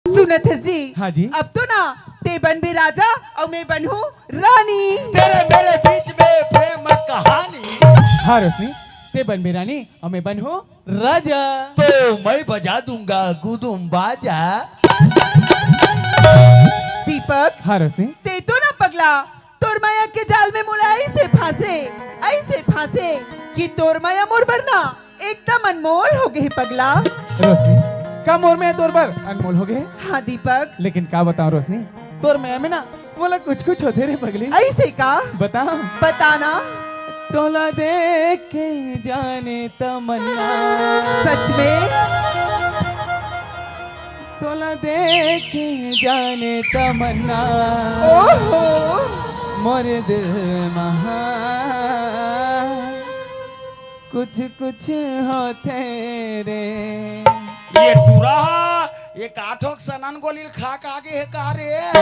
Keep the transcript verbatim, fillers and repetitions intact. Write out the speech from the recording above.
सुनत हस जी? हाँ जी। अब तो ना, तैं बनबे राजा अउ मैं बनहूँ रानी। तेरे मेरे बीच में प्रेम कहानी। हाँ रोशनी, तैं बनबे रानी अउ मैं बनहूँ राजा। तो मैं बजा दूंगा गुदुम बाजा। दीपक, हाँ रोशनी। तैं तो ना पगला, तोर मया के जाल में मोला अइसे फांसे, अइसे फांसे कि तोर मया मोर बर ना एकदम अनमोल हो गे हे पगला। रोशनी, का मोर मया तोर बर अनमोल हो गे हे? हाँ दीपक। लेकिन का बतावं रोशनी, तोर मया में ना मोला कुछ कुछ होथे रे पगली। अइसे का? बतावं। बताना। तोला देख के जाने तमन्ना, सच में? तोला देख के जाने तमन्ना, ओहो। मोर दिल महा कुछ कुछ होथे रे। ये टूरा हा, ये काठोक सनन गोली ल खा के आगे हे का रे?